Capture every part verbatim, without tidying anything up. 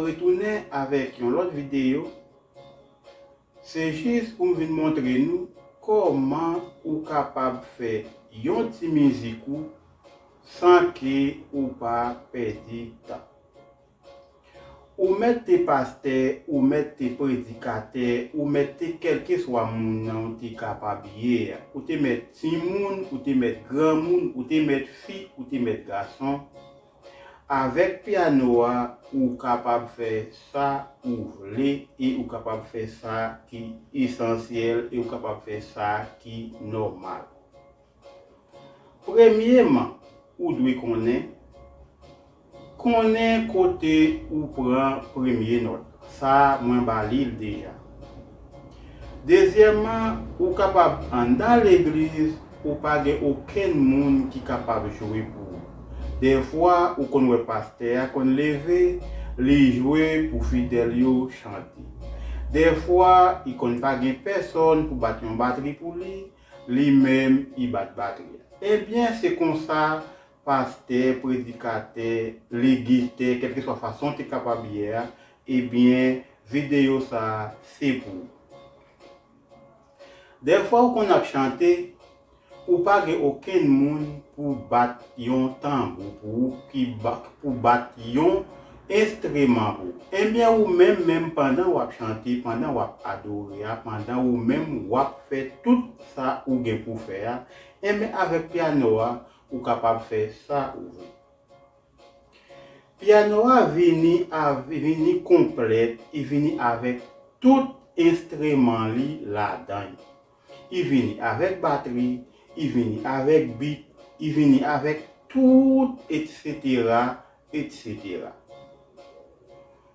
Retounen avèk yon lòt videyo. Se jis pou m vin montre nou kòman ou kapab fè yon ti mizik ou san ke ou pa pèdi tan. Ou mèt te pastè, ou mèt te predikatè, ou mèt te kèlkeswa moun nan ou te kapab ye a. Ou te mèt timoun, ou te mèt granmoun, ou te mèt fi, ou te mèt gason. Avèk pyano a, ou kapab fè sa ou vle e ou kapab fè sa ki esansyèl e ou kapab fè sa ki nòmal. Premyeman, ou dwe konnen, konnen kote ou pran premye nòt. Sa, mwen ba li l deja. Dezyèmman, ou kapab anndan legliz, ou pa gen okenn moun ki kapab jwe pou ou. Dèfwa, ou konn wè pastè a konn leve, li jwe pou fidèl yo chante. Dèfwa, li konn pa gen pèsonn pou bat yon batri pou li, li menm, li bat batri a. Ebyen, se konsa, pastè, predikatè, legitè, kèlkeswa fason w te kapab ye a, ebyen, videyo sa a se pou ou. Dèfwa ou konn ap chante, ou pa gen okenn moun pou bat yon tanbou pou ou, ki ba-, pou bat yon enstriman pou ou. Ebyen, ou menm, menm pandan w ap chante, pandan w ap adore a, pandan ou menm w ap fè tout sa ou gen pou fè a, ebyen, avèk pyano a, ou kapab fè sa ou vle. Pyano a vini a, vini konplèt, li vini avèk tout enstriman li ladan l. Li vini avèk batri, li vini avèk bit, li vini avèk tout, etsetera, etsetera.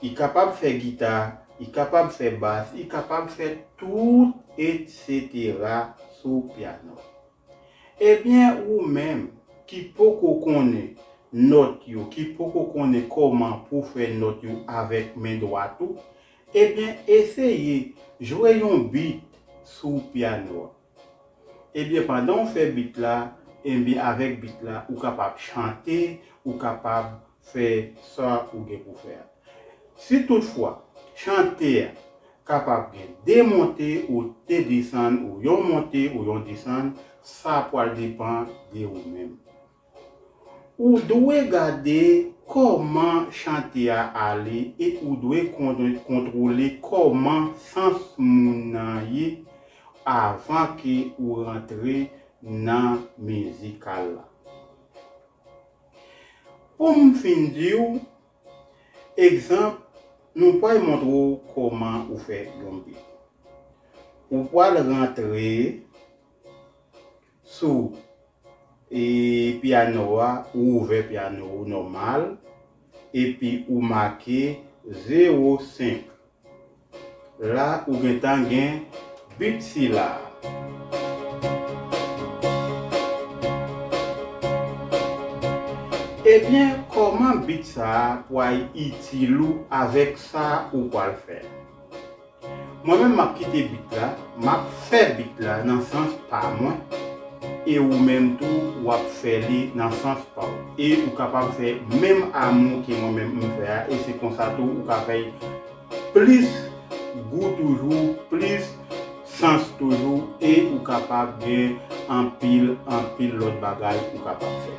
Li kapab fè gita, li kapab fè bas, li kapab fè tout, etsetera sou pyano. Ebyen, ou menm ki poko konnen nòt yo, ki poko konnen kòman pou fè nòt yo avèk men dwat ou, ebyen, eseye jwe yon bit sou pyano a. Ebyen, pandan w fè bit la, ebyen, avèk bit la, ou kapab chante, ou kapab fè sa ou gen pou fè a. Si toutfwa, chante a kapab gen de monte ou de desann, ou yon monte ou yon desann, sa pral depann de ou menm. Ou dwe gade kòman chante a ale e ou dwe kon-, kontwole kòman sans moun nan ye avan ke ou rantre nan mizikal la. Pou m fin di w, egzanp, nou pral montre w kòman ou fè yon bit. Ou pral rantre sou, e, pyano a, ou ouvè pyano ou nòmal, epi ou make zewo senk. La, ou gentan gen bit sila a. Ebyen, kòman bit sa a pral itil ou avèk sa ou pral fè? Mwen menm, m ap kite bit la, m ap fè bit la nan sans pa mwen, e ou menm tou, w ap fè li nan sans pa w. E ou kapab fè menm amou ke mwen menm m fè a, e se konsa tou ou ka fè l plis gou toujou, plis sans toujou, e ou kapab gen anpil, anpil lòt bagay ou kapab fè.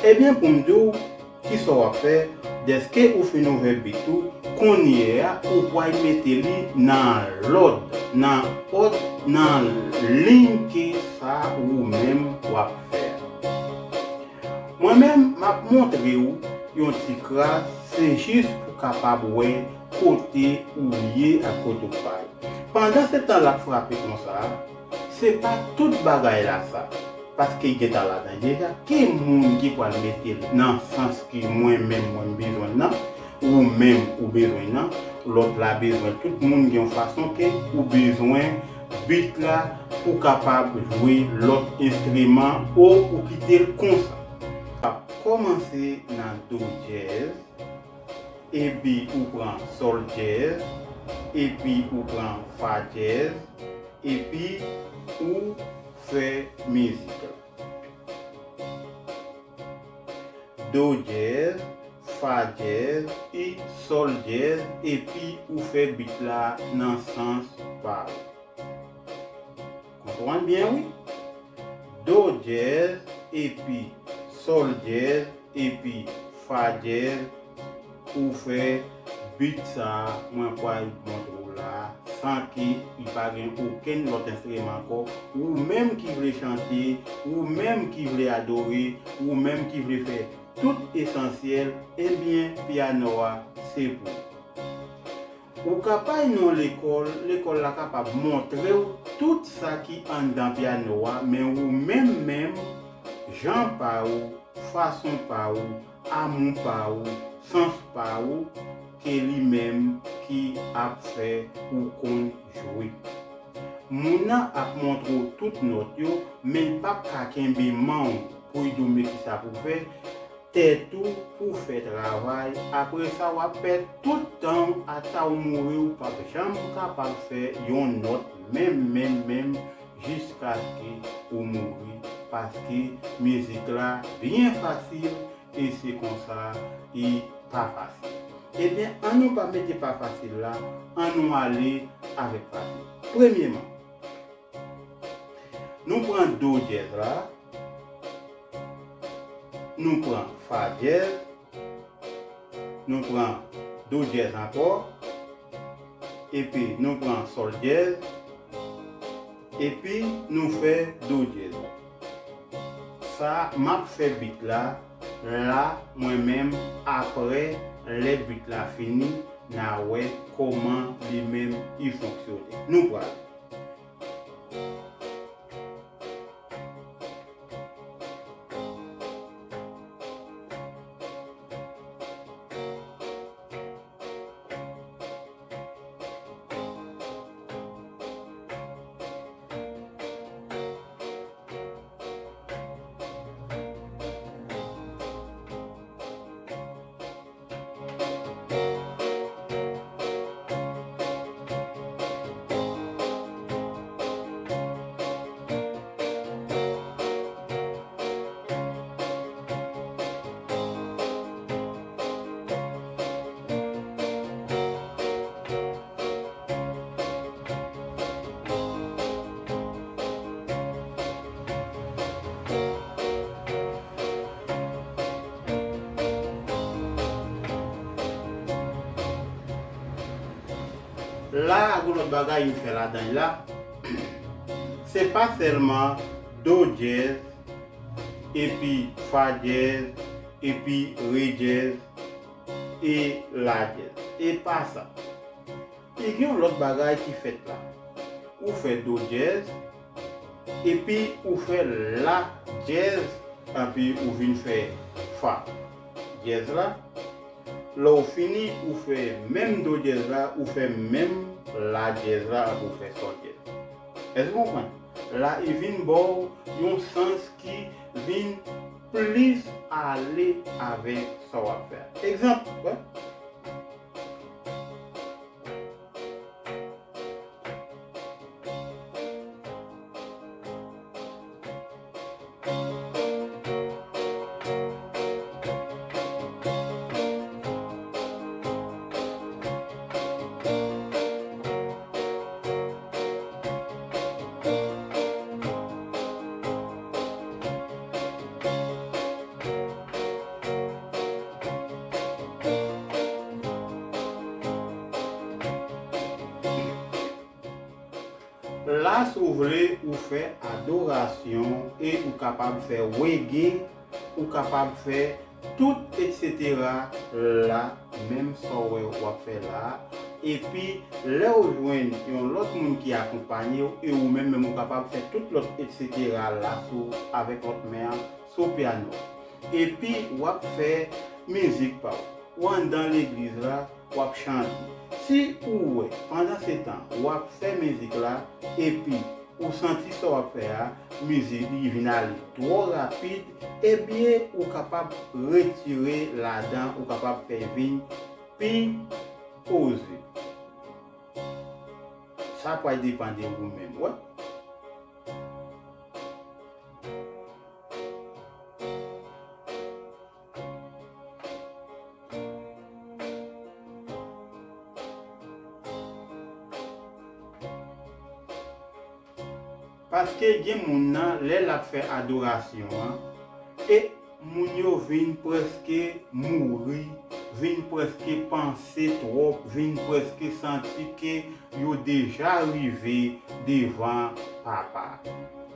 Ebyen, pou m di w, kisa w ap fè, dèske ou fin ouvè bit ou, kounye a, ou pral mete li nan lòd, nan òd, nan liy ke sa ou menm w ap fè a. Mwen menm, m ap montre w yon ti kras, se jis pou w kapab wè kote ou ye ak kote w pa ye. Pandan se tan l ap frape konsa, se pa tout bagay la sa. Paske gen tan ladan deja, ki moun ki pral mete l nan sans ki mwen menm mwen m bezwen l nan, ou menm ou bezwen l nan, lòt la bezwen l. Tout moun gen yon fason ke ou bezwen bit la pou kapab jwe lòt enstriman ou ou kite l konsa. Ap kòmanse nan do dyèz, epi ou pran sòl dyèz, epi ou pran fa dyèz, epi ou fè mizik la. Do dyèz, fa dyèz, i sòl dyèz, epi ou fè bit la nan sans pa w. Konprann byen, wi. Do dyèz, epi sòl dyèz, epi fa dyèz, ou fè bit sa a mwen pral montre w la, san ke li pa gen okenn lòt enstriman ankò. Ou menm ki vle chante, ou menm ki vle adore, ou menm ki vle fè tout esansyèl, ebyen, pyano a se pou ou. Ou ka pa al nan yon lekòl, lekòl la kapab montre w tout sa ki anndan pyano a, men ou menm menm, jan pa ou, fason pa ou, amou pa ou, sans pa ou, ke li menm ki ap fè ou konn jwe. Moun nan ap montre w tout nòt yo, men l p ap ka kenbe men w pou l di w men kisa pou w fè, tèt ou pou fè travay. Apre sa, w ap pèd tout tan w, ata w mouri, ou p ap janm kapab fè yon nòt, menm, menm, menm, jiskaske ou mouri, paske mizik la byen fasil, e se konsa, li pa fasil. Ebyen, ann nou pa mete pa fasil la, ann nou ale avèk fasil. Premyèman, nou pran do dyèz la, nou pran fa dyèz, nou pran do dyèz ankò, epi nou pran sòl dyèz, epi nou fè do dyèz. Sa, m ap fè bit la, la, mwen menm, apre, lè bit la fini, n a wè kòman li menm li fonksyone. Nou pral. La, gon lòt bagay m fè ladan l la. Se pa sèlman do dyèz, epi fa dyèz, epi re dyèz, e la dyèz. E pa sa. Li gen yon lòt bagay ki fèt la. Ou fè do dyèz, epi ou fè la dyèz, epi ou vin fè fa dyèz la. Lè w fini, ou fè menm do dyèz la, ou fè menm la dyèz la, epi ou fè sòl dyèz. Èske w konprann? La, li vin ba w yon sans ki vin plis ale avèk sa w ap fè a. Egzanp, wè. La, si w vle, ou fè adorasyon e ou kapab fè reggae, ou kapab fè tout, etsetera la, menm sa w wè w ap fè la. Epi, lè w jwenn yon lòt moun ki akonpanye w, e ou menm menm ou kapab fè tout lòt etsetera la sou, avèk lòt men an, sou pyano. Epi, w ap fè mizik pa w. Ou anndan legliz la, w ap chante. Si ou wè, pandan se tan, w ap fè mizik la, epi ou santi sa w ap fè a, mizik li vin ale twò rapid, ebyen, ou kapab retire ladan, ou kapab fè vin pi poze. Sa pral depann de ou menm, wè. Paske gen moun nan, lè l ap fè adorasyon an, e moun yo vin prèske mouri, vin prèske panse twòp, vin prèske santi ke yo deja rive devan Papa.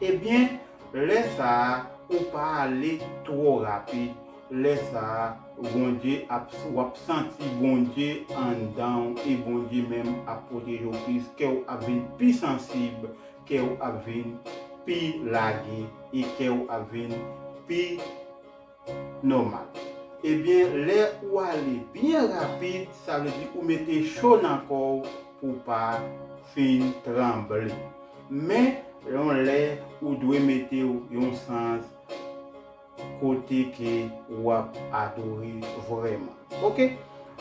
Ebyen, lè sa a, ou pa ale twò rapid. Lè sa a, Bondye ap, w ap santi Bondye anndan w e Bondye menm ap pwoteje w plis. Kè w ap vin pi sansib, kè w ap vin pi lage e kè w ap vin pi nòmal. Ebyen, lè ou ale byen rapid, sa vle di ou mete cho nan kò w pou w pa fin tranble. Men, yon lè ou dwe mete w yon sans kote ke w ap adore vrèman. Oke?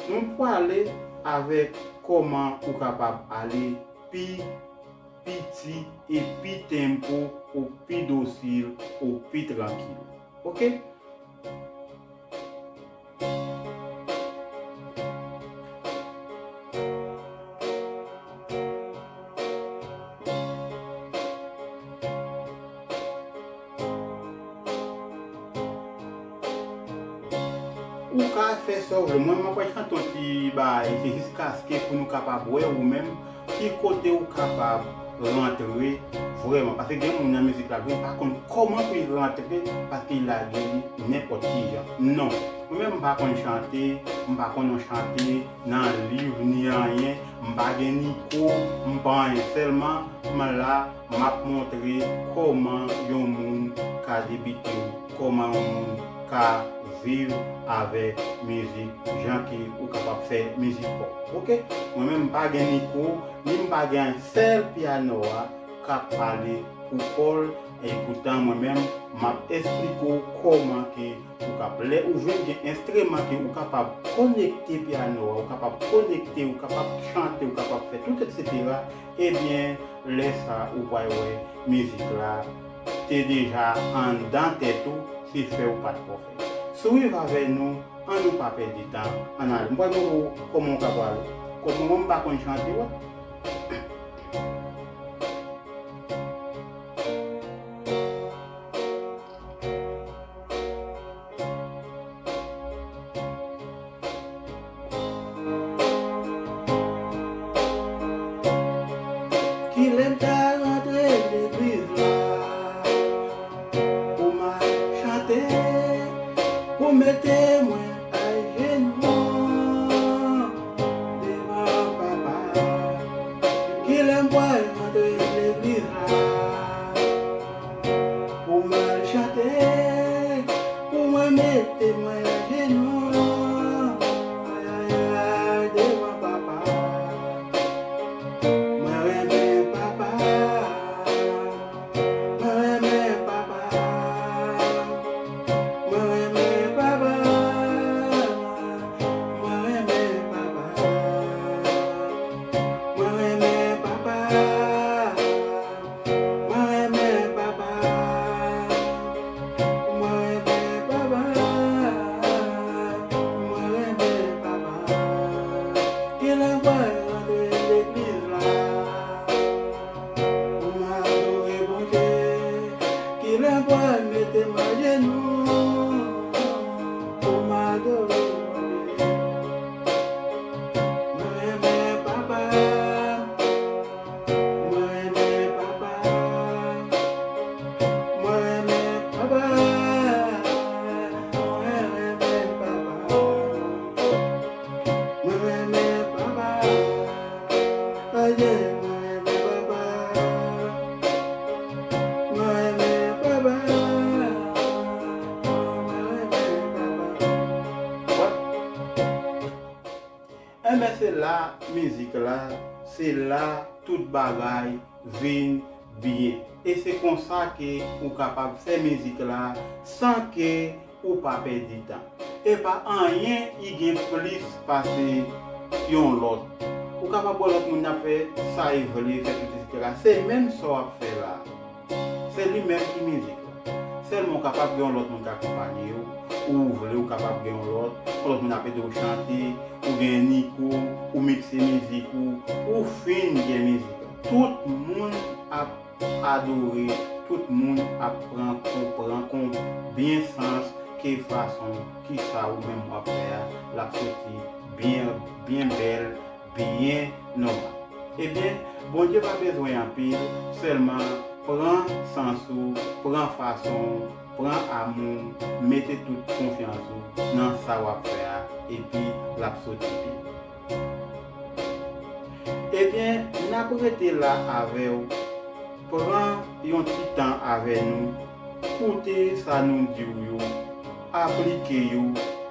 Nou prale avèk kòman ou kapab ale pi piti e pi tempo ou pi dosil ou pi trankil. Oke? Ou ka fè sa w vle. Mwen, mwen pral chante yon ti bagay, se jiskaske pou nou kapab wè ou menm ki kote ou kapab rantre vrèman. Paske gen moun nan mizik la, li pa konn kòman pou li rantre, paske li lage li nenpòt ki jan. Non. Mwen menm, m pa konn chante, m pa konn yon chante nan liv ni anyen, m pa gen nikwo, m pa anyen. Sèlman, m la, m ap montre kòman yon moun ka debite w, kòman yon moun ka viv avèk mizik, jan ke ou kapab fè mizik pa w. Oke? Mwen menm, m pa gen mikwo, ni m pa gen sèl pyano a k ap pale pou kò l, e poutan mwen menm, m ap esplike w kòman ke ou kap-, lè ou vin gen enstriman ke ou kapab konekte pyano a, ou kapab konekte, ou kapab chante, ou kapab fè tout, etsetera, ebyen, lè sa ou pral wè mizik la te deja anndan tèt ou, se fè ou pa t ko fè. Swiv avè nou, ann nou pa pèdi tan, ann ale. M pral montre w kòman ou ka pral, kòman mwen m pa konn chante, wè. Kilè m ta rantre legliz la pou m al chante, pou mete mwen ajenou devan Papa. Kilè m pral rantre legliz la pou m al chante, pou mwen mete mwen ajenou, ayayay, devan Papa. Mwen renmen Papa. Mwen renmen Papa. Mwen renmen Papa. Mwen renmen Papa. Mwen renmen Papa. Mwen renmen Papa. Mwen renmen Papa. Mwen renmen Papa. Kilè m pral rantre legliz la pou m adore Bondye? Kilè m pral mete m ajenou pou m adore Bondye? Mwen renmen Papa. Mwen renmen Papa. Mwen renmen Papa. Mwen renmen Papa. Mwen renmen Papa. Adye, mwen renmen Papa. Mwen renmen Papa. Mwen renmen Papa. Enben, se la mizik la, se la tout bagay vin byen. E se konsa ke ou kapab fè mizik la san ke ou pa pèdi tan. E pa anyen ki gen plis pase yon lòt. Ou kapab wè lòt moun nan fè sa y vle, fè tout, etsetera. Se menm sa w ap fè la. Se li menm ki mizik la. Sèlman ou kapab gen yon lòt moun k akonpanye w, ou vle ou kapab gen yon lòt, yon lòt moun ap ede w chante, ou gen nikwo, ou mikse mizik ou, ou fin gen mizik la. Tout moun ap adore, tout moun ap pran, konprann, konbyen sans ke fason kisa ou menm w ap fè a, l ap soti byen, byen bèl, byen nòmal. Ebyen, Bondye pa bezwen anpil, sèlman pran sans ou, pran fason w, pran amou w, mete tout konfyans ou nan sa w ap fè a, epi l ap soti byen. Ebyen, n ap rete la avè w. Pran yon ti tan avè nou, koute sa nou di w yo, aplike yo,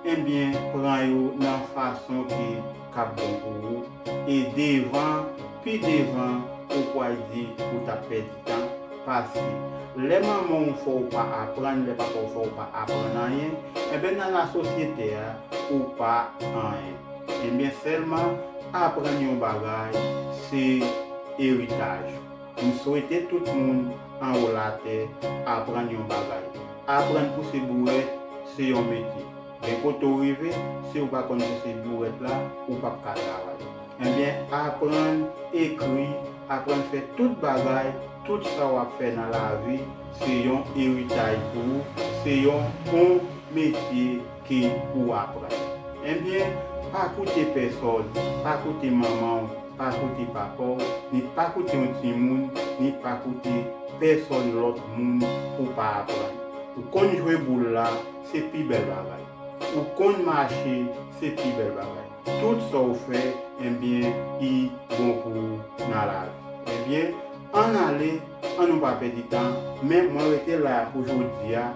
ebyen, pran yo nan fason ki k ap bon pou ou, e devan, pi devan, ou pral di ou t ap pèdi tan, paske lè manman w fè w pa aprann, lè papa w fè w pa aprann anyen, ebyen, nan lasosyete a, ou pa anyen. Ebyen, sèlman aprann yon bagay, se eritaj ou. M swete tout moun anwo latè aprann yon bagay. Aprann pouse bourèt, se yon metye. Gen kote w rive, si w pa konn pouse bourèt la, ou p ap ka travay. Ebyen, aprann ekri, aprann fè tout bagay, tout sa w ap fè nan lavi, se yon eritaj pou ou, se yon bon metye ke ou aprann. Ebyen, pa koute pèsòn, pa koute manman w, pa koute papa w, ni pa koute yon timoun, ni pa koute pèsòn lòt moun pou w pa aprann. Ou konn jwe boul la, se pi bèl bagay. Ou konn mache, se pi bèl bagay. Tout sa w fè, ebyen, li bon pou ou nan lavi. Ebyen, ann ale, ann nou pa pèdi tan, men mwen rete la pou jodi a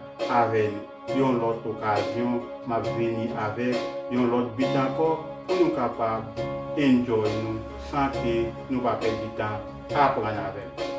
avè nou. Yon lòt okazyon, m ap vini avèk yon lòt beat ankò pou nou kapab enjoy nou san ke nou pa pèdi tan aprann avè m.